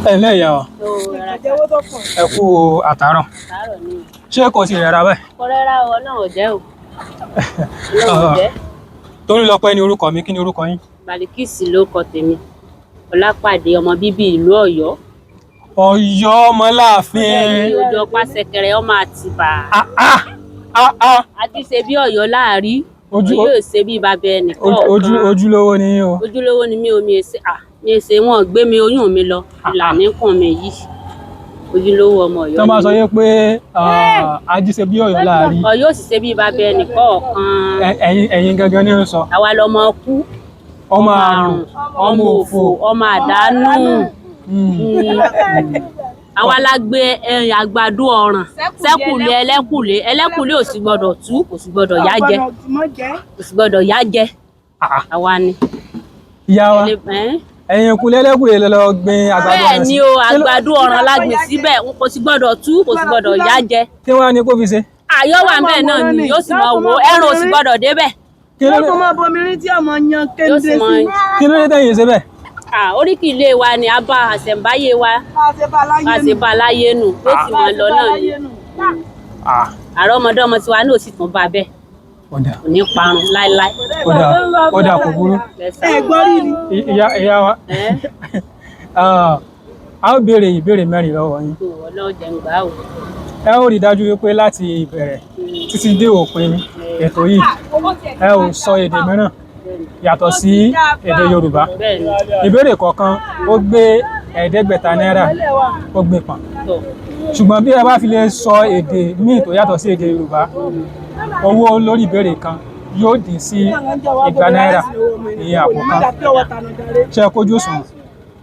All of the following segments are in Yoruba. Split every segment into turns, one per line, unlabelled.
Ẹ ǹlẹ́ ìyá wa, ẹ kú àtàárọ̀.
Àárọ̀ ni.
Ṣé kò sí rẹra báyìí?
Kò rẹ́ra o, Ọlọ́run ò jẹ́ o. Ọlọ́run ò jẹ́.
Tolúlọpẹ́ ni orúkọ mi, kí ni orúkọ yín?
Balikisi ló kọ tèmi. Ọlápàdé, ọmọ bíbí ìlú Ọ̀yọ́.
Ọ̀yọ́ ọmọláàfin.
Bẹ́ẹ̀ni, ojú ọpá ṣẹ̀kẹ̀rẹ̀, ọmọ Àtìbà.
Ah ah ah ah.
Àti ṣe bí Ọ̀yọ́ láàrí. Ọ̀yọ́ ò ṣe bí bàbá ẹnìkan.
Ojú ojúlówó ni yín o.
Ojúlówó ni mí o, mi èsè à mi èsè wọn gbé mi oyún mi lọ ìlànà kàn mi yìí. Ojúlówó ọmọ Ọ̀yọ́
Tí wọ́n bá sọ
ni mí.
yé pé ají ṣe bí Ọ̀yọ́ láàrí.
Ọ̀yọ́ ò sì ṣe bí bàbá ẹnìkọ̀ọ̀kan.
Ẹ̀yin gangan ni ń sọ.
Àwa lọmọ kú,
ọmọ àrùn, ọmọ òfò,
ọmọ àdánù. Àwa la gbé ẹyìn àgbàdo ọ̀ràn sẹ́kùlé ẹlẹ́kùlé, ẹlẹ́kùlé ò sì gbọ́dọ̀ tú, kò sì gbọ́dọ̀ yá jẹ, kò sì gbọ́dọ̀ yá jẹ. Àwa ni.
Ìyá wa, ẹ̀yin kú lẹ́lẹ́kùlé lọ gbin àgbàdo
Bẹ́ẹ̀
ọ̀ràn
ni
sí.
o, àgbàdo ọ̀ràn la gbìn síbẹ̀, kò sì gbọ́dọ̀ tú, kò sì gbọ́dọ̀ yá jẹ.
Kí wọ́n á ní kó fi ṣe?
Àyọ̀ wà bẹ́ẹ̀ náà ni yóò sì máa wò ó, ẹran ò sì gbọ́dọ̀ débẹ̀.
Kí ló dé?
Yóò máa bomi rí tí ọmọ yan
Yóò sì
kéde
máa
sí.
Kí ló dé tẹ̀yin ṣe bẹ́ẹ̀?
Oríkì ilé wa ni a bá àṣẹ̀ǹbáyé wa.
Àṣebáláyé
Bá a ṣe bá a láyé nù, yóò sì máa lọ náà ni. Àrọ́mọdọ́mọ tiwa náà sì tún bá a bẹ́ẹ̀.
Ọ̀dà.
Kò ní parun láéláé.
Ọ̀dà, ọ̀dà, kò burú.
Ẹ gbọ́ rí ni.
Ìyá wa, a ó béèrè ìbéèrè mẹ́rin lọ́wọ́ yín.
Ọlọ́run jẹ́ ń gbà ó.
Ẹ ó rí dájú wípé láti ìbẹ̀rẹ̀ títí dé òpin ètò yìí, ẹ ò sọ èdè mìíràn yàtọ̀ sí èdè Yorùbá.
Bẹ́ẹ̀ ni.
Ìbéèrè kọ̀ọ̀kan ó gbé 500 náírà, ó gbé pọ̀n. Ṣùgbọ́n bí ẹ bá fi lè sọ èdè míì tó yàtọ̀ sí èdè Yorùbá, owó lórí ìbéèrè kan yóò dín sí 200 náírà, ìyẹn àpò kan. Ṣé ẹ kójú òṣùwọ̀n?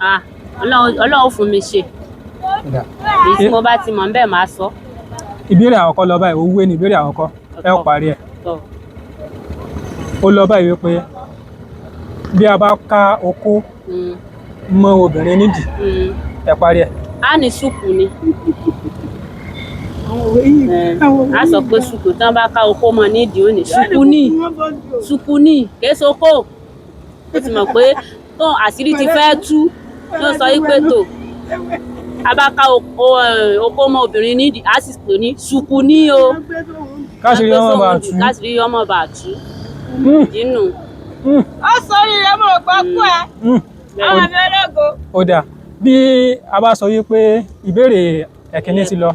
Ah, Ọlọ́run fún mi ṣe.
Ọ̀dà.
Èyí tí mo bá ti mọ̀ bẹ́ẹ̀ máa sọ.
Ìbéèrè àkọ́kọ́ lọ báyìí, owó ní ìbéèrè àkọ́kọ́, ẹ ó parí ẹ̀. Ó lọ báyìí wípé bí a bá ká okó mọ́ obìnrin nídìí, ẹ parí ẹ̀.
A ní sùkú ni. A sọ pé sùkú, tí wọ́n bá ká okó mọ́ nídìí, ó ní sùkú ní sùkú ní kéésókó. Ó ti mọ̀ pé tó àṣírí ti fẹ́ tú ló sọ wípé tó a bá ká okó mọ́ obìnrin nídìí, a sì pè ní sùkú ní o.
Káṣírí ọmọ bá tú.
Káṣírí ọmọ bá tú. Dínú.
Ó sọ orí rẹ̀ mọ̀ pé kú ẹ. Àwọn àmì ológo.
Ó dáa, bí a bá sọ wípé ìbéèrè ẹ̀kíní ti lọ,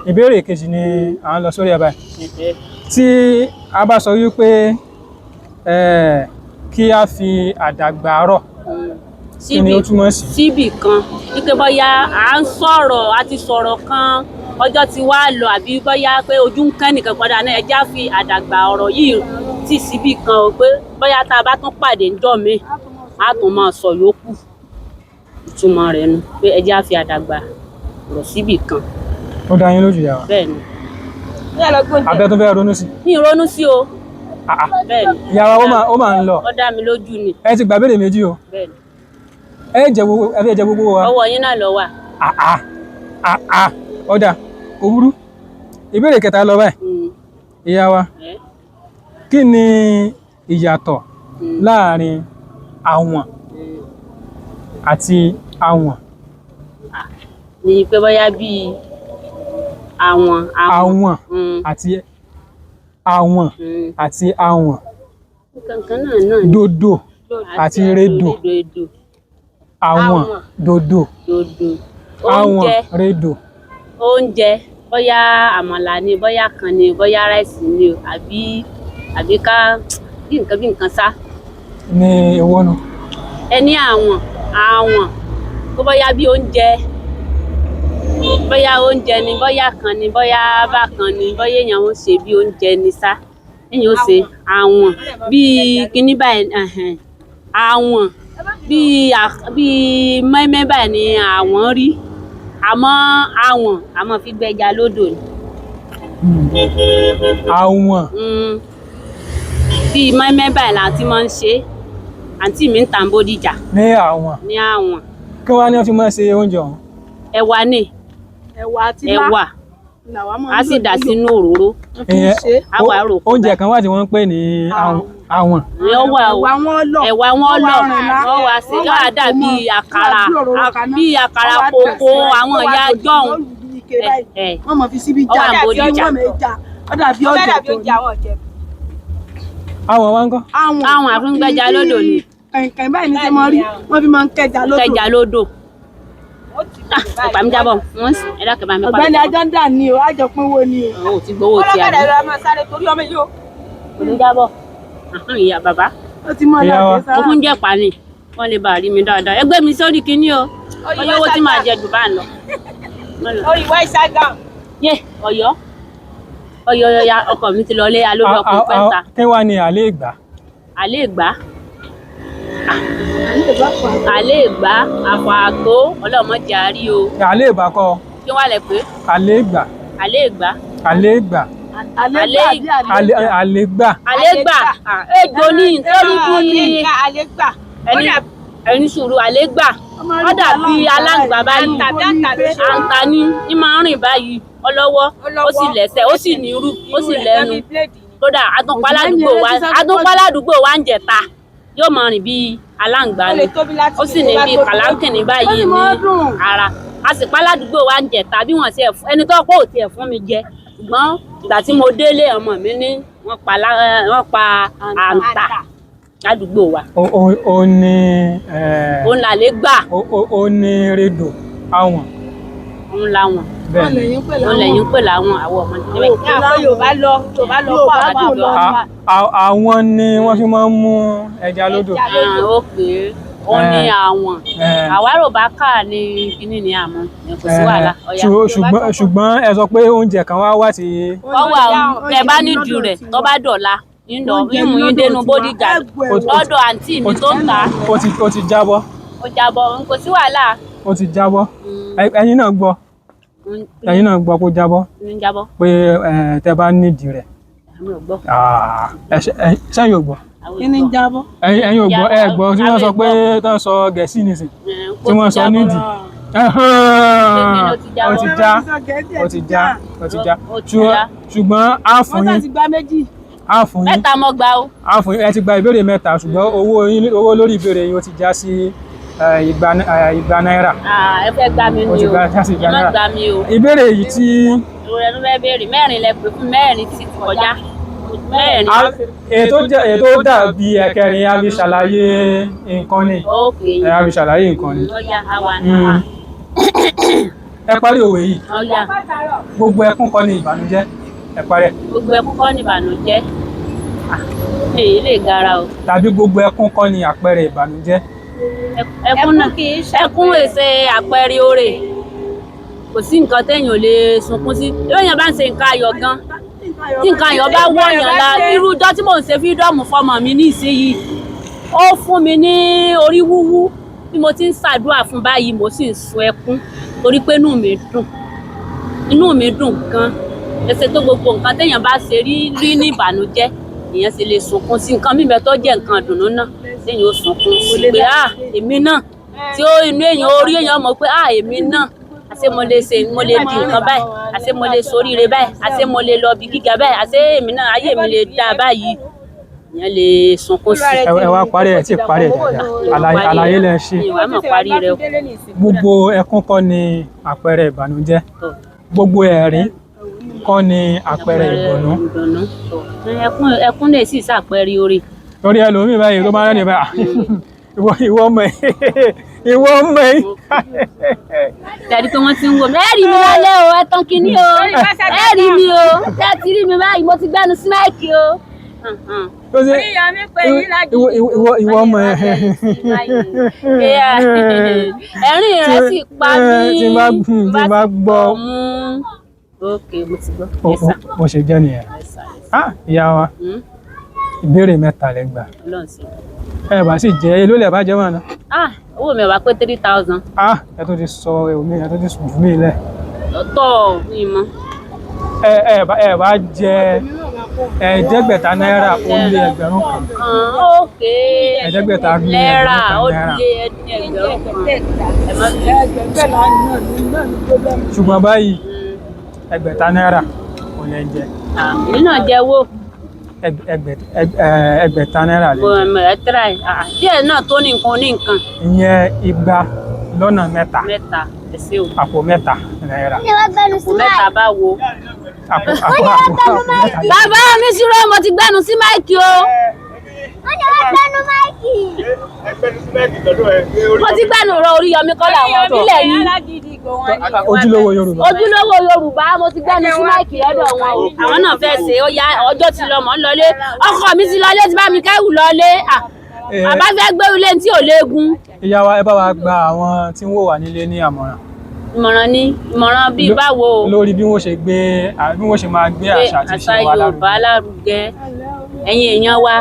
ìbéèrè kejì ni à ń lọ sórí ẹ̀ báyìí. Tí a bá sọ wípé kí a fi àdàgbà rọ̀, kí ni ó túmọ̀ sí?
Síbì kan wípé bóyá à ń sọ̀rọ̀, a ti sọ̀rọ̀ kan, ọjọ́ ti wá lọ, àbí bóyá pé ojú ń kán nìkan padà náà, ẹja fi àdàgbà ọ̀rọ̀ yìí tì síbì kan o, pé bóyá tá a bá tún pàdé ńjọ́ mi, á tún máa sọ yòókù. Ìtumọ̀ rẹ̀ nu pé ẹja fi àdàgbà ọ̀rọ̀ síbì kan.
Ó dá yín lójú, ìyá wa?
Bẹ́ẹ̀ ni.
Abẹ́ tó fẹ́ ronú sí?
Mi ì ronú sí o. Bẹ́ẹ̀ ni.
Ìyá wa, ó máa ń lọ.
Ó dá mi lójú ni.
Ẹ ti gbà béèrè méjì o.
Bẹ́ẹ̀ ni.
Ẹ jẹ gbogbo, ẹ fẹ́ jẹ gbogbo wa.
Ọwọ́ yín náà ló wà.
Ó dáa, kò burú. Ìbéèrè kẹta lọ báyìí. Ìyá wa, kí ni ìyàtọ̀ láàrin àwọ̀n àti àwọ̀n?
Ní pé bóyá bíi àwọn
Àwọ̀n àti àwọ̀n àti àwọ̀n.
Kankan náà náà ni.
Dòdò àti rédò.
Rédò.
Àwọ̀n, dòdò.
Dòdò.
Àwọ̀n.
Oúnjẹ.
Rédò.
Oúnjẹ, bóyá àmàlà ni, bóyá kan ni, bóyá ráìsì ni o, àbí ká bí nǹkan bí nǹkan sá.
Ní èwo nu?
Ẹni àwọn àwọn tó bóyá bí oúnjẹ, bóyá oúnjẹ ni, bóyá kan ni, bóyá bákan ni, bóyá èèyàn ń ṣe bí oúnjẹ ni sá, èèyàn ó ṣe àwọn bíi kíní báyìí, ẹhẹn, àwọn bíi mẹ́mẹ́ báyìí ni àwọn rí, àmọ́ àwọn àmọ́ fi gbẹja lódò ni.
Àwọn.
Bíi mẹ́mẹ́ báyìí là ti máa ń ṣe, àǹtí mi ń tà ń Bódìjà.
Ní àwọn.
Ní àwọn.
Kí wọ́n á ní wọ́n fi máa ṣe oúnjẹ ọ̀hún?
Ẹ̀wà ni.
Ẹ̀wà àti ilá.
Ẹ̀wà.
Làwa máa ń
A sì
lò
dà
nílò.
sínú òróró.
Wọ́n fi ń ṣe é.
A wà rò.
Oúnjẹ kan wà tí wọ́n ń pè ní Àwọn.
Ó wà o.
Ẹ̀wà wọn lọ.
Ẹ̀wà wọn lọ, wọ́n wá sí
Wọ́n
yóò
wá
dàbí
tò mọ́.
àkàrà,
Wọ́n wá gbé òróró kaná.
bí àkàrà
Wọ́n wá
kòkó
tẹ̀ sí
àwọn
wọ́n wá
ìyá
tò sí
jọ̀hún.
lórí ike báyìí.
Ẹ, ẹ.
Wọ́n mọ̀ fi síbi
Ó
já
wà ní Bódìjà.
wọ́n mọ̀ já. Ó dàbí
Ó fẹ́
ọ̀jẹ̀
dàbí
tó
oúnjẹ àwọn ọ̀jẹ̀.
Àwọn wa ń kọ́.
Àwọn
Àwọn àfíngbẹ́ja lódò ni.
Kàìnkàìn báyìí ní sẹ́ mọ́ rí. Wọ́n fi máa ń kẹja lódò.
Kẹjà lódò.
Ó ti bèrè báyìí.
Ọ̀pá mi jábọ̀, wọ́n sì ẹ̀dá kẹfà mi
Ọ̀gbẹ́ni Ajọ́ndà ni o, àjọpínwó ni o.
Ò ti gbowó ti
Ọlọ́kadà
àná.
ẹ̀rọ máa sáré torí ọmọ yìí o.
Kò ní jábọ̀. Àhán, ìyá bàbá.
Ó ti mọ́
Ìyá wa.
láti sára.
Mo fún jẹ́ pa ni, wọ́n lè bá rí mi dáadáa. Ẹgbẹ́ mi sórí kinní o. Ọyọ́ owó tí màá jẹ jù bá ń lọ. Wọ́n lọ.
Orí ìwà Instagram.
Yé, Ọ̀yọ́. Ọ̀yọ́ ya ọkọ mi ti lọ lé alórí ọkọ̀ pẹ́ta.
Kí wá ní àlẹ́ ìgbà?
Àlẹ́ ìgbà. Àlẹ́ ìgbà, àfààtó, ọlọ́mọdé àárí o.
Àlẹ́ ìgbà kọ́.
Kí wàá lẹ̀ pé?
Àlẹ́ ìgbà.
Àlẹ́ ìgbà.
Àlẹ́ ìgbà.
Àlẹ́ gbà bí àlẹ́.
Àlẹ́ gbà.
Àlẹ́ gbà. Ejò ní nítorí bí
Àlẹ́ gbà.
ẹni ẹni sùúrù àlẹ́ gbà. Ó dàbí aláǹgbá báyìí.
Àǹtà bí àǹtà ló ṣe.
Àǹtà ni ní máa ń rìn báyìí ọlọ́wọ́, ó sì lẹ́sẹ̀, ó sì nírú, ó sì lẹ́nu. Kódà adúpá ládùúgbò wa ń jẹta yóò máa rìn bíi aláǹgbá
Ó
ni,
lè tóbi láti
ó sì ní bíi kàlákìnní báyìí
Ó sì
ní
máa ń dùn.
ara. A sì pa ládùúgbò wa ń jẹta bí wọ́n ṣe ẹni tó pọ̀ ò tiẹ̀ fún mi jẹ, ṣùgbọ́n ìgbà tí mo délé ọmọ mi ní wọ́n pa wọ́n pa àǹtà ládùúgbò wa.
Ó ní
Òun là lè gbà.
Ó ní rédò àwọn.
Òun làwọn.
Bẹ́ẹ̀ ni.
Lẹ́yìn pẹ̀lú
Òun lẹ́yìn pè láwọn àwọn ọmọ níbẹ̀.
Ní àpò Yorùbá lọ, Yorùbá lọ
Yorùbá
pọ̀
dùn lọ.
Àwọn ni wọ́n fi máa ń mú ẹja lódò.
Ó pè é, ó ní àwọn àwárò bá kà ní kinní ní àmọ́ kò sí wàhálà. Ọ̀yà.
Ṣùgbọ́n ẹ sọ pé oúnjẹ kan wá wá sí.
Ọwọ́ àwọn tẹ bá nídìí rẹ̀ tó bá dọ̀la ńlọ ìmú yín dénú Bódìjà lọ́dọ̀ àǹtí mi tó ń tà á.
Ó ti jábọ́.
Ó jábọ́, kò sí wàhálà.
Ó ti jábọ́. Ẹ̀yin náà gbọ́. Ẹ̀yin náà gbọ́ kó jábọ́.
Ń jábọ́.
Pé tẹ bá nídìí rẹ̀.
Àmì ò gbọ́.
Ṣẹ́yìn ò gbọ́.
Kí ni ń jábọ́?
Ẹ̀yin ò gbọ́, ẹ gbọ́ tí wọ́n sọ pé tí wọ́n sọ Gẹ̀ẹ́sì nìsín. Tí wọ́n sọ nídìí. Ó ti já, ó ti já, ó ti já. Ṣùgbọ́n á fún
Wọ́n
yín.
ti gba méjì.
Á fún yín.
Mẹ́ta mo gbà o.
Á fún yín, ẹ ti gba ìbéèrè mẹ́ta, ṣùgbọ́n owó lórí ìbéèrè yín ó ti já sí igba náírà.
Ẹ fẹ́ gbà mí ni o.
Ó ti já sí igba
Ẹ má
náírà.
gbà mí o.
Ìbéèrè yìí tí.
Ìrora ló fẹ́ béèrè, mẹ́rin lẹ pè fún, mẹ́rin ti kọjá. Mẹ́rin.
Ètò dàbí ẹ̀kẹrin a fi ṣàlàyé nǹkan ni. A fi ṣàlàyé nǹkan ni.
Ọ̀yá àwa náà.
Ẹ parí òwe yìí.
Ọ̀yá.
Gbogbo ẹkún kọ́ ni ìbànújẹ́. Ẹ parí ẹ̀.
Gbogbo ẹkún kọ́ ni ìbànújẹ́. Èyí lè gara o.
Tàbí gbogbo ẹkún kọ́ ni àpẹẹrẹ ìbànújẹ́.
Ẹkún náà, ẹkún èsè àpẹẹrẹ oore. Kò sí nǹkan téèyàn ò lè sunkún sí. Téèyàn bá ń ṣe nǹkan ayọ̀ gan. Tí nǹkan ayọ̀ bá wọ̀yàn la, irú ọjọ́ tí mò ń ṣe fídọ́ọ̀mù fọmọ mi ní ìsinyìí, ó fún mi ní orí wúwú. Bí mo ti ń ṣàdúrà fún báyìí, mo sì ń sun ẹkún torí pé inú mi dùn. Inú mi dùn gan. Ẹsẹ̀ tó gbogbo nǹkan téèyàn bá ṣe rí rí ní ìbànújẹ́, èèyàn sì lè sunkún sí nǹkan mímẹ́ tó jẹ́ nǹkan ìdùnnú náà téèyàn ó sunkún sí pé ah èmi náà, tí ó inú èèyàn orí èèyàn mọ̀ pé ah èmi náà, àṣé mo lè ṣe, mo lè di nǹkan báyìí, àṣé mo lè ṣoríire báyìí, àṣé mo lè lọ ibi gíga báyìí, àṣé èmi náà ayé mi lè dá báyìí, èèyàn lè sunkún sí.
Ẹ wá parí ẹ tí parí ẹ dáadáa, àlàyé lẹ ṣe.
Ìwà mọ̀ parí rẹ o.
Gbogbo ẹkún kọ́ ni àpẹẹrẹ ìbànújẹ́, gbogbo ẹ̀rín kọ́ ni àpẹẹrẹ ìdùnnú.
Ẹkún lè sì ṣàpẹẹrẹ oore.
Torí ẹlòmíì báyìí tó máa ń rẹ́ni báyìí, ìwọ ọmọ ẹ, ìwọ ọmọ ẹ.
Tẹ̀rí pé wọ́n ti ń wò mí. Ẹ rí mi lálẹ́ o, ẹ tán kinní o, ẹ rí mi o, ẹ ti rí mi báyìí, mo ti gbẹ́nu sí máìkì o.
Ìwọ ọmọ ẹ.
Ẹ̀rín rẹ̀ sì pa mí.
Tí n bá gbọ́.
Ok, mo ti gbọ́.
Bó ṣe jẹ́ nìyẹn. Ìyá wa, ìbéèrè mẹ́ta lẹ gbà. Ẹ bá sì jẹ́ èló lẹ bá jẹ́ wọn náà.
Owó mi ò bá pé 3,000.
Ẹ tó ti sọ omi, ẹ tó ti sùn mí lẹ.
Ọ̀tọ̀ mi mọ́.
Ẹ bá jẹ ẹ̀ẹ́dẹ́gbẹ̀ta náírà ó lé ẹgbẹ̀rún kan.
Ok.
Ẹ̀ẹ́dẹ́gbẹ̀ta
náírà ó lé ẹgbẹ̀rún kan.
Ṣùgbọ́n báyìí ẹgbẹ̀ta náírà kò lè jẹ.
Èmi náà jẹ owó.
600 náírà lè
Bó
jẹ́.
ẹ try. Ah, díẹ̀ náà tó ní nǹkan ní nǹkan.
Ìyẹn 2 lọ́nà 3.
Mẹ́ta, ẹ ṣé o.
Àpò 3 náírà.
Àpò 3 bá wo.
Àpò àpò àpò àpò 3.
Bàbá mi ṣírò, mo ti gbẹ́nu sí máìkì o. Mo ti gbẹ́nu rọ Oríyọmí kọ́ làwọn ìbílẹ̀ yìí.
Ojúlówó Yorùbá.
Ojúlówó Yorùbá, mo ti gbẹ́nu sí máìkì lọ́dọ̀ wọn o. Àwọn náà fẹ́ ṣe ó yá, ọjọ́ ti lọ, mọ̀ ń lọlé. Ọkọ mi ti lọlé, ti bá mi kẹ́rù lọlé. Ah, bàbá fẹ́ gbé ilé tí ò léegun.
Ìyá wa, ẹ bá wa gba àwọn tí ń wò wá nílé ní àmọ̀ràn.
Ìmọ̀ràn ni ìmọ̀ràn bíi báwo o?
Lórí bí wọ́n ṣe gbé, bí wọ́n ṣe máa gbé
Pé
àṣà àti
àṣà
ìṣe wa
Yorùbá
lárugẹ.
lárugẹ. Ẹ̀yin èèyàn wa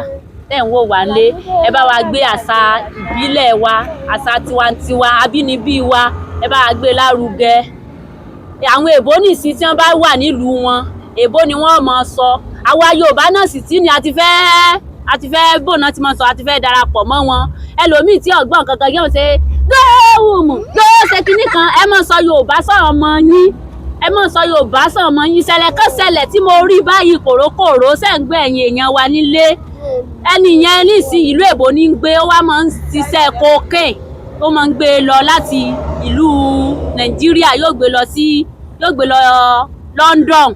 tẹ́ ń wò wá lé, ẹ bá wa gbé àṣà ìbílẹ̀ wa, àṣà tiwantiwa, abínibí wa, ẹ bá wa gbé lárugẹ. Àwọn èbó nìsín, tí wọ́n bá wà nílùú wọn, èbó ni wọ́n máa sọ. Àwa Yorùbá náà sì tí ni a ti fẹ́ bò náà ti máa sọ, a ti fẹ́ darapọ̀ mọ́ wọn. Ẹlòmíì tí ọ̀gbọ́n kankan yóò ṣe gbóhùn gbóhùn ṣe kinní kan. Ẹ máa sọ Yorùbá sọ̀rọ̀ ọmọ yín, ẹ máa sọ Yorùbá sọ̀rọ̀ ọmọ yín. Ìṣẹ̀lẹ̀ kan ṣẹlẹ̀ tí mo rí báyìí kòrókòró ṣẹ̀ǹgbẹ́. Ẹ̀yìn èèyàn wa nílé, ẹni yẹn nísìnyí ìlú èbó ní ń gbé, ó wá máa ń ṣiṣẹ́ cocaine, ó máa ń gbé e lọ láti ìlú Nàìjíríà, yóò gbé lọ London.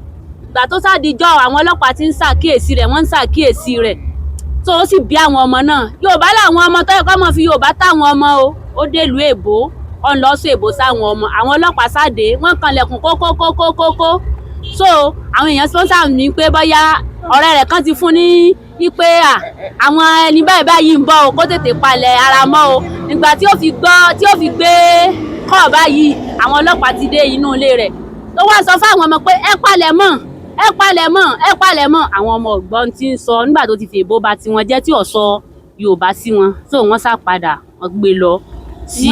Ìgbà tó sádìjọ́, àwọn ọlọ́pàá ti ń ṣàkíyèsí rẹ̀, wọ́n ń ṣàkíyèsí rẹ̀ tó, ó sì bí àwọn ọmọ náà. Yorùbá làwọn ọmọ tó yẹ kó máa fi Yorùbá táwọn ọmọ o. Ó délùú èbó, ó ń lọ sí èbó sáwọn ọmọ. Àwọn ọlọ́pàá sáde, wọ́n kanlẹ̀kùn kókókókókó. So àwọn èèyàn sponsor ní pé bóyá ọ̀rẹ́ rẹ̀ kan ti fún ní wípé à àwọn ẹni báyìí báyìí ń bọ̀ o, kó tètè palẹ̀ ara mọ́ o. Nígbà tí ó fi gbọ́, tí ó fi gbé kọ́ báyìí, àwọn ọlọ́pàá ti dé inú ilé rẹ̀. Tó wá sọ fáwọn ọmọ pé ẹ palẹ̀ mọ́, ẹ palẹ̀ mọ́, ẹ palẹ̀ mọ́. Àwọn ọmọ ọ̀gbọ́n ti ń sọ nígbà tó ti fi èbó ba tiwọn jẹ́, tí ò sọ Yorùbá sí wọn. So wọ́n sá padà, wọ́n gbé lọ sí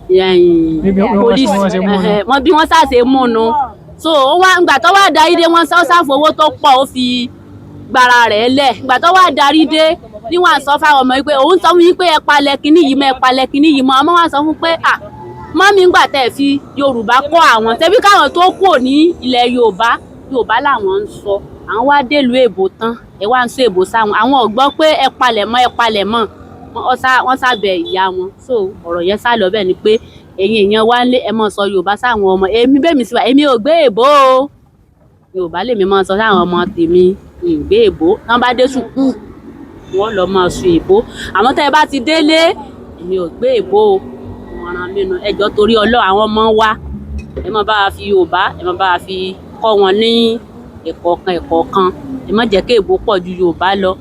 Bí wọ́n
police.
bí wọ́n ṣe mú un.
Ẹhẹ, wọ́n bí wọ́n sá ṣe mú un nu. So ó wá ìgbà tó wá darí dé, wọ́n sá fowó tó pọ̀, ó fi gbára rẹ̀ lẹ̀. Ìgbà tó wá darí dé níwọ̀n sọ fáwọn ọmọ yìí pé òun sọ fún yín pé ẹ palẹ̀ kinní yìí mọ́, ẹ palẹ̀ kinní yìí mọ́. Ọmọ wa sọ fún pé à mọ́mí, ńgbà tẹ́ ẹ fi Yorùbá kọ́ àwọn tẹ́bí káwọn tó kúrò ní ilẹ̀ Yorùbá, Yorùbá làwọn ń sọ. Àwọn wá délùú èbó tán, ẹ wá ń sọ èbó sáwọn, àwọn ò gbọ́ pé ẹ palẹ̀ mọ́, ẹ palẹ̀ mọ́. Wọ́n sá bẹ ìyá wọn. So ọ̀rọ̀ yẹn sá lọ bẹ́ẹ̀ ni pé ẹ̀yin èèyàn wá ń lé, ẹ mọ̀ sọ Yorùbá sáwọn ọmọ. Èmi bẹ́ẹ̀ mi sì wà, èmi ò gbé èbó o. Yorùbá lèmi máa sọ sáwọn ọmọ tèmi, ìgbé èbó. Tán bá dé sùkúù, wọ́n lọ máa sọ èbó, àmọ́ tẹ́ ẹ bá ti délé, èmi ò gbé èbó o. Ìmọ̀ràn mi nu, ẹjọ́ torí Ọlọ́run, àwọn ọmọ wa, ẹ má bá wa fi Yorùbá, ẹ má bá wa fi kọ́ wọn ní ẹ̀kọ́ kan, ẹ̀kọ́ kan. Ẹ má jẹ́ kí èbó pọ̀ ju Yorùbá lọ.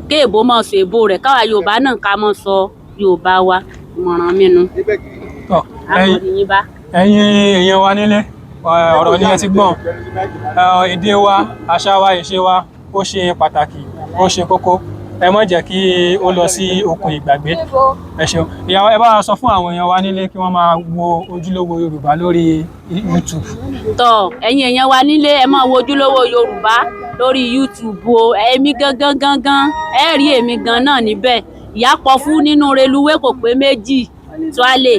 Kí èbó máa sọ èbó rẹ̀, káwa Yorùbá náà ká máa sọ Yorùbá wa. Ìmọ̀ràn mi nu.
Tọ́,
Àwọn yín bá.
Ẹ̀yin èèyàn wa nílé, ọ̀rọ̀ ni ẹ ti gbọ́n. Èdè wa, àṣà wa, ìṣe wa, ó ṣe pàtàkì, ó ṣe kókó. Ẹ má jẹ́ kí ó lọ sí okùn ìgbàgbé. Ẹ ṣeun ìyá wa. Ẹ bá wa sọ fún àwọn èèyàn wa nílé kí wọ́n máa wo Ojúlówó Yorùbá lórí YouTube.
Tọ, ẹ̀yin èèyàn wa nílé, ẹ máa wo Ojúlówó Yorùbá lórí YouTube o. Èmi gangan gangan, ẹ rí èmi gan náà níbẹ̀, ìyá pọfú nínú reluwé kò pé méjì tuale.